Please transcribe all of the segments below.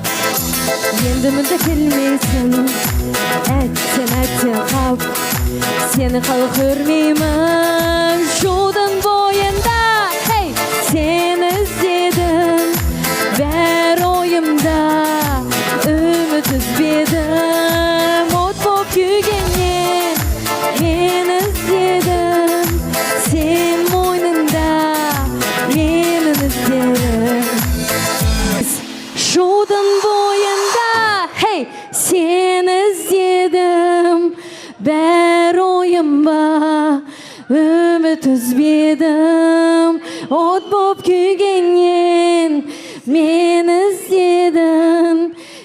Қап, енді мүлде келмейсің. Әттең, әттең, қап, сені қалай көрмеймін. Жолдың бойында, хей, сені іздедім. Бәрі ойымда, үміт үзбедім. От боп күйгеннен мен іздедім. Сен мойныңда менің іздерім. Жолдың бойында, хей, сені іздедім. Бәрі ойымда, үміт үзбедім. От боп күйгеннен мен іздедім.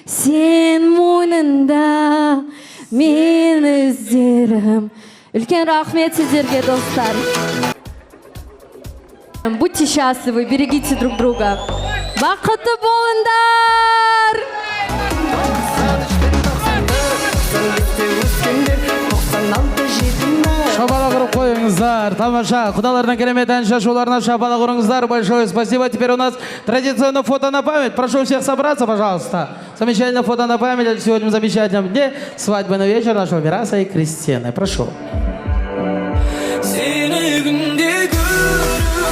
Сен мойныңда мен іздерім. Үлкен рахмет сіздерге, достар. Будьте счастливы, берегите друг друга. Бақытты болыңдар! 95-те өскендер, 96 жетімі. Шапалақ ұрып қойыңыздар. Тамаша. Құдалардың керемет ән шашуларына шапалақ ұрыңыздар. Большое спасибо. Теперь у нас традиционно фото на память. Прошу всех собраться, пожалуйста. Замечательное фото на память. Сегодня в замечательном дне. Свадебный вечер нашего Мираса и Кристины. Прошу.